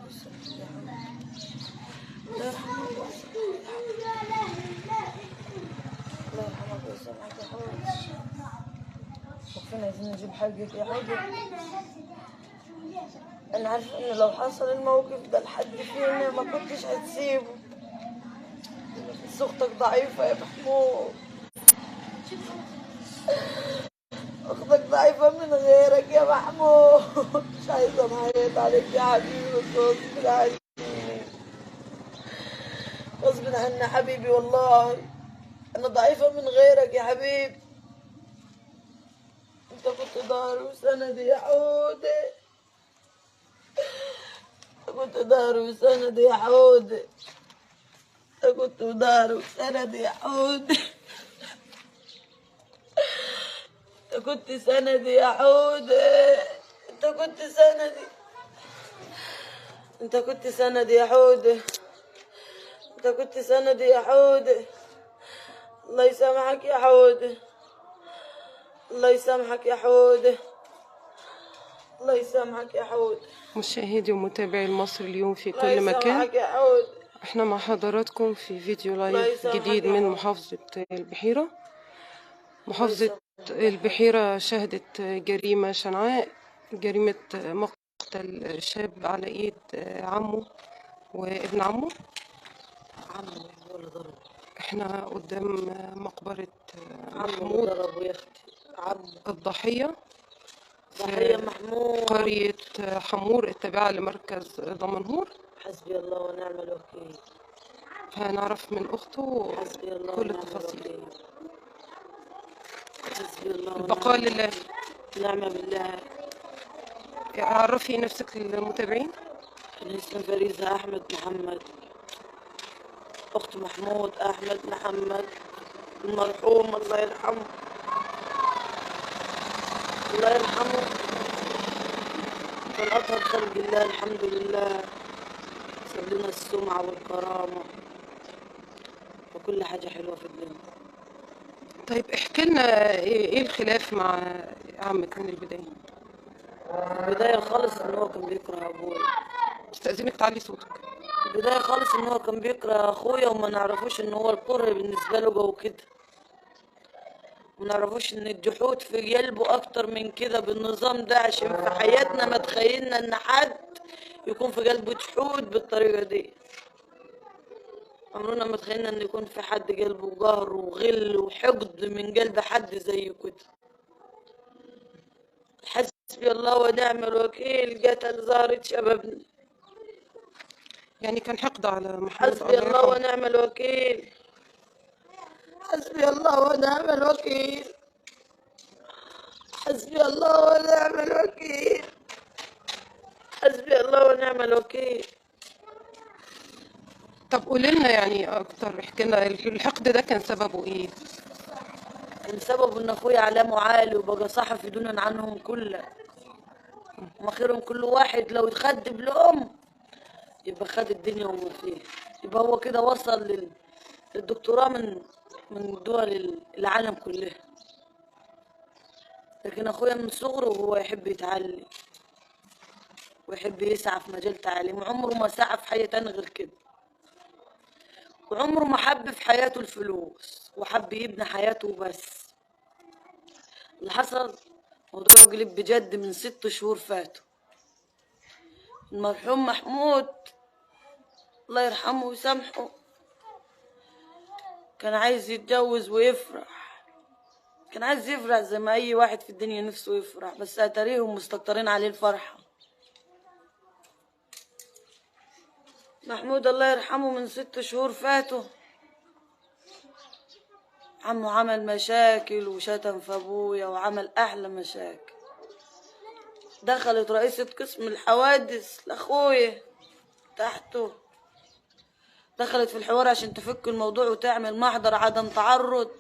ويسامحك يا حودة، الله يرحمك ويسامحك يا حودة، الله يرحمك ويسامحك يا حودة. وفين عايزين نجيب حقك يا حودة؟ أنا عارفة إن لو حصل الموقف ده لحد فينا ما كنتش هتسيبه. بس أختك ضعيفة يا محمود، أختك ضعيفة من غيرك يا محمود. مش عايزة أعيط عليك يا حبيبي، بس غصب عني، غصب عني حبيبي، والله أنا ضعيفة من غيرك يا حبيبي. أنت كنت ظهري وسندي يا حودة، أنت كنت ظهري وسندي يا حودة، أنت كنت ظهري وسندي يا حودة، أنت كنت سندي يا حودة، أنت كنت سندي، أنت كنت سندي يا حودة، أنت كنت سندي يا حودة. الله يسامحك يا حودة، الله يسامحك يا حودة، الله يسامحك يا حودة. مشاهدي ومتابعي المصري اليوم في كل مكان، احنا مع حضراتكم في فيديو لايف جديد من محافظة البحيرة. محافظة البحيرة شهدت جريمة شنعاء، جريمة مقتل شاب على ايد عمه وابن عمه. عمه هو اللي ضربه. احنا قدام مقبرة محمود عمه الضحية، ضحية محمود، قرية حمور التابعة لمركز دمنهور. حسبي الله ونعم الوكيل. هنعرف من أخته حسبي الله كل التفاصيل. حسبي الله، البقاء لله، نعم بالله. عرفي نفسك للمتابعين. أنا اسمي فريزة أحمد محمد، أخت محمود أحمد محمد المرحوم، الله يرحمه، الله يرحمه، كان أطهر خلق الله الحمد لله. ساب لنا السمعة والكرامة وكل حاجة حلوة في الدنيا. طيب احكي لنا ايه الخلاف مع عمك من البداية؟ البداية خالص ان هو كان بيكره ابويا. استأذنك تعلي صوتك. البداية خالص ان هو كان بيكره اخويا، وما نعرفوش ان هو الكره بالنسبة له جو كده، ما نعرفوش ان الجحود في قلبه اكتر من كده بالنظام ده، عشان في حياتنا ما تخيلنا ان حد يكون في قلبه جحود بالطريقة دي. عمرنا ما تخيلنا ان يكون في حد قلبه قهر وغل وحقد من قلب حد زي كده. حسبي الله ونعم الوكيل، قتل زهرة شبابنا. يعني كان حقد على محمود. حسبي الله ونعم الوكيل، حسبي الله ونعم الوكيل، حسبي الله ونعم الوكيل، حسبي الله ونعم الوكيل. طب قولي لنا يعني اكتر، احكي لنا الحقد ده كان سببه ايه؟ كان سببه ان اخويا علامة عالي وبقى صحفي دونا عنهم كله، ومخيرهم كل واحد لو اتخد بلقم يبقى خد الدنيا وما فيها، يبقى هو كده وصل للدكتوراه من دول العالم كلها. لكن اخويا من صغره وهو يحب يتعلم ويحب يسعى في مجال تعليم، وعمره ما سعى في حاجة تاني غير كده، وعمره ما حب في حياته الفلوس، وحب يبني حياته بس. اللي حصل موضوع قلب بجد من 6 شهور فاتوا. المرحوم محمود الله يرحمه ويسامحه كان عايز يتجوز ويفرح، كان عايز يفرح زي ما اي واحد في الدنيا نفسه يفرح، بس اتاريهم مستكترين عليه الفرحة. محمود الله يرحمه من 6 شهور فاتوا عمه عمل مشاكل وشتم في ابويا وعمل احلى مشاكل. دخلت رئيسة قسم الحوادث لاخويا تحته، دخلت في الحوار عشان تفك الموضوع وتعمل محضر عدم تعرض.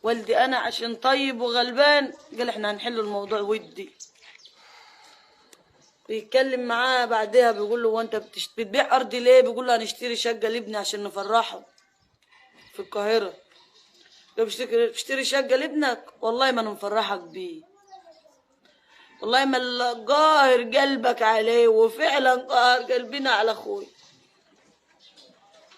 والدي انا عشان طيب وغلبان قال احنا هنحل الموضوع ودي. بيتكلم معاه بعدها بيقول له هو انت بتبيع ارضي ليه؟ بيقول له هنشتري شقه لابني عشان نفرحه في القاهرة. لو بتشتري شقه لابنك والله ما انا مفرحك بيه. والله ما قاهر قلبك عليه. وفعلا قاهر قلبنا على اخوي،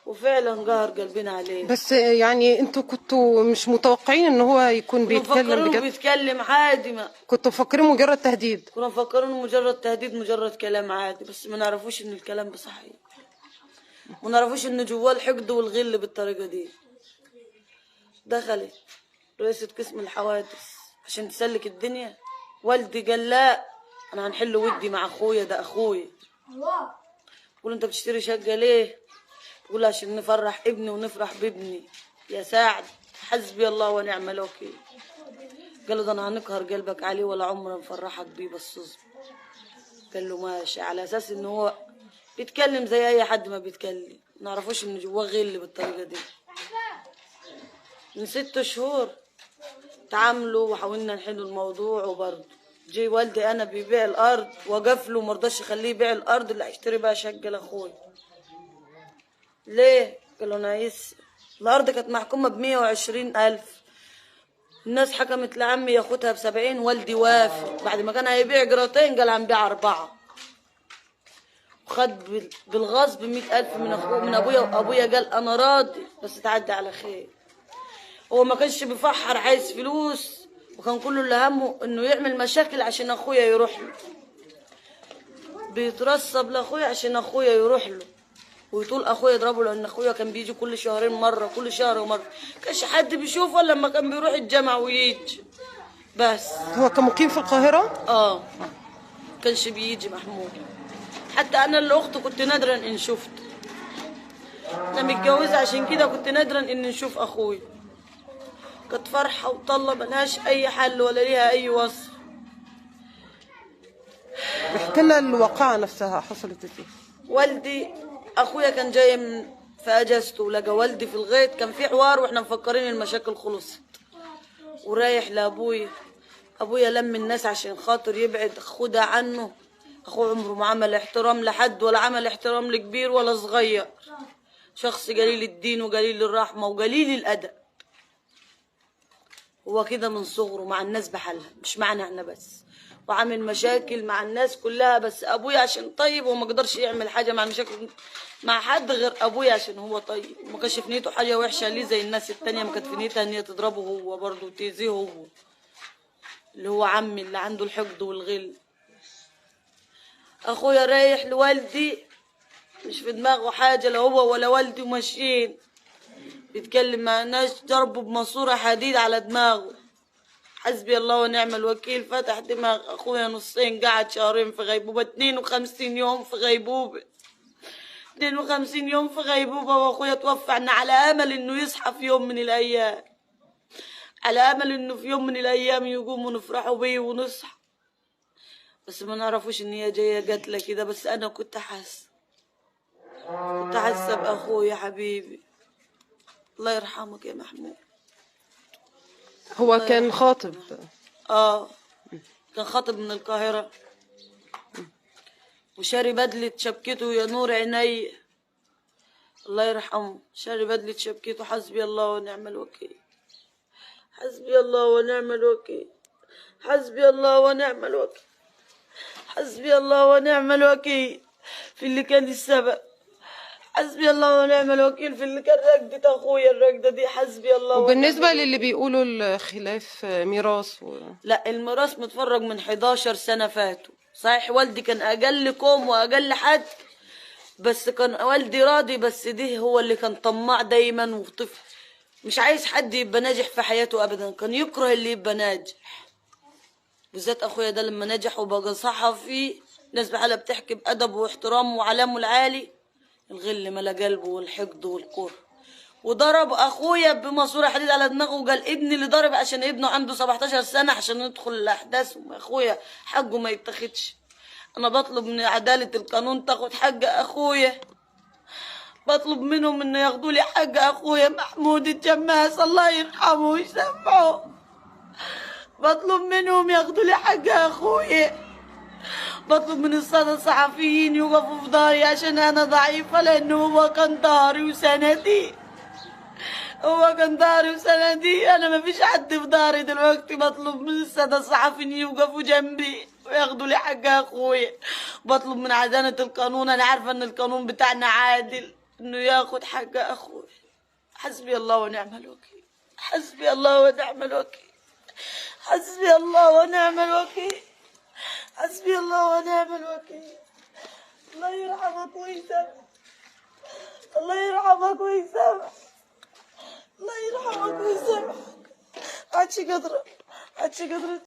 وفعلا قاهر قلبنا عليه. بس يعني انتوا كنتوا مش متوقعين ان هو يكون بيتكلم بجد؟ بيتكلم عادي، ما كنتوا مفكرين مجرد تهديد. كنا مفكرين مجرد تهديد، مجرد كلام عادي، بس ما نعرفوش ان الكلام بصحيح، ما نعرفوش ان جواه الحقد والغل بالطريقة دي. دخلت رئيسة قسم الحوادث عشان تسلك الدنيا، والدي قال لا انا هنحل ودي مع اخويا، ده اخويا. بقول انت بتشتري شقه ليه؟ بقول عشان نفرح ابني ونفرح بابني. يا سعد حسبي الله ونعم الوكيل. قال له ده انا هنقهر قلبك عليه ولا عمري نفرحك بيه، بس اصبر. قال له ماشي، على اساس ان هو بيتكلم زي اي حد ما بيتكلم، ما نعرفوش ان جواه غل بالطريقة دي. من 6 شهور تعاملوا وحاولنا نحل الموضوع، وبرضه جه والدي انا بيبيع الارض، وقف له وما رضاش يخليه يبيع الارض اللي هيشتري بيها شقه لاخويا. ليه؟ قال له انا عايز الارض. كانت محكومة ب120,000، الناس حكمت لعمي ياخدها ب70، والدي وافق بعد ما كان هيبيع جراتين قال هنبيع 4، وخد بالغصب 100,000 من اخوه من ابويا، وابويا قال انا راضي بس تعدي على خير. هو ما كانش بيفحر عايز فلوس، وكان كله اللي همه انه يعمل مشاكل عشان اخويا يروح له، بيترصب لاخويا عشان اخويا يروح له ويطول اخويا يضربه، لان اخويا كان بيجي كل شهرين مرة، كل شهر مرة، كانش حد بيشوفه الا لما كان بيروح الجامعة ويجي. بس هو كان مقيم في القاهرة؟ اه كانش بيجي محمود، حتى انا اللي اخته كنت نادرا ان شفته. انا متجوزة عشان كده كنت نادرا ان نشوف اخويا. كانت فرحه وطله ملهاش اي حل ولا ليها اي وصف. احكي لنا الواقعة نفسها حصلت ازاي؟ والدي اخويا كان جاي من في اجازته ولقى والدي في الغيط، كان في حوار واحنا مفكرين المشاكل خلصت، ورايح لابويا. ابويا لم الناس عشان خاطر يبعد اخوه ده عنه. اخوه عمره ما عمل احترام لحد ولا عمل احترام لكبير ولا صغير، شخص قليل الدين وقليل الرحمة وقليل الادب. هو كده من صغره مع الناس بحالها، مش معنا احنا بس، وعامل مشاكل مع الناس كلها، بس ابويا عشان طيب وما قدرش يعمل حاجة مع مشاكل مع حد غير ابويا عشان هو طيب، وما كانش في نيته حاجة وحشة ليه زي الناس التانية، ما كانت في نيتها ان هي تضربه هو برضه وتأذيه هو، اللي هو عمي اللي عنده الحقد والغل. اخويا رايح لوالدي مش في دماغه حاجة، لا هو ولا والدي، وماشيين بيتكلم مع ناس، ضربه بماسوره حديد على دماغه. حسبي الله ونعم الوكيل. فتح دماغ اخويا نصين، قعد شهرين في غيبوبة، 52 يوم في غيبوبة، 52 يوم في غيبوبة، واخويا توفى. احنا على امل انه يصحى في يوم من الايام، على امل انه في يوم من الايام يقوم ونفرحوا بيه ونصحى، بس ما نعرفوش ان هي جاية قتله كده. بس انا كنت حاسه، كنت حاسه باخويا حبيبي. الله يرحمك يا محمود. هو كان خاطب؟ اه كان خاطب من القاهرة، وشاري بدلة شبكته يا نور عيني، الله يرحمه، شاري بدلة شبكته. حسبي الله ونعم الوكيل، حسبي الله ونعم الوكيل، حسبي الله ونعم الوكيل، حسبي الله ونعم الوكيل في اللي كان السبب. حسبي الله ونعم الوكيل في اللي كان رقدة اخويا الرقدة دي. حسبي الله. وبالنسبة للي بيقولوا الخلاف ميراث لا، الميراث متفرج من 11 سنة فاتوا. صحيح والدي كان اقل كوم واقل حد، بس كان والدي راضي، بس ده هو اللي كان طماع دايما وطفل مش عايز حد يبقى ناجح في حياته ابدا، كان يكره اللي يبقى ناجح، بالذات اخويا ده لما نجح وبقى صحفي، ناس بحالها بتحكي بادبه واحترامه وعلامة العالي، الغل ملا قلبه والحقد والكره، وضرب اخويا بماسوره حديد على دماغه، وقال ابني اللي ضرب عشان ابنه عنده 17 سنة عشان يدخل الاحداث، واخويا حقه ما يتاخدش. انا بطلب من عدالة القانون تاخد حق اخويا، بطلب منهم انه ياخدوا لي حق اخويا محمود الجماس الله يرحمه ويسامحه، بطلب منهم ياخدوا لي حق اخويا، بطلب من السادة الصحفيين يوقفوا في ظهري عشان انا ضعيفة، لانه هو كان ظهري وسندي، هو كان ظهري وسندي، انا ما فيش حد في ظهري دلوقتي. بطلب من السادة الصحفيين يوقفوا جنبي. وياخدوا لي حق اخويا. بطلب من عدالة القانون، انا عارفه ان القانون بتاعنا عادل، انه ياخد حق اخويا. حسبي الله ونعم الوكيل، حسبي الله ونعم الوكيل، حسبي الله ونعم الوكيل، حسبي الله ونعم الوكيل. الله يرحمك ويسامحك، الله يرحمك ويسامحك، الله يرحمك ويسامحك. عادش قادرة، عادش قادرة.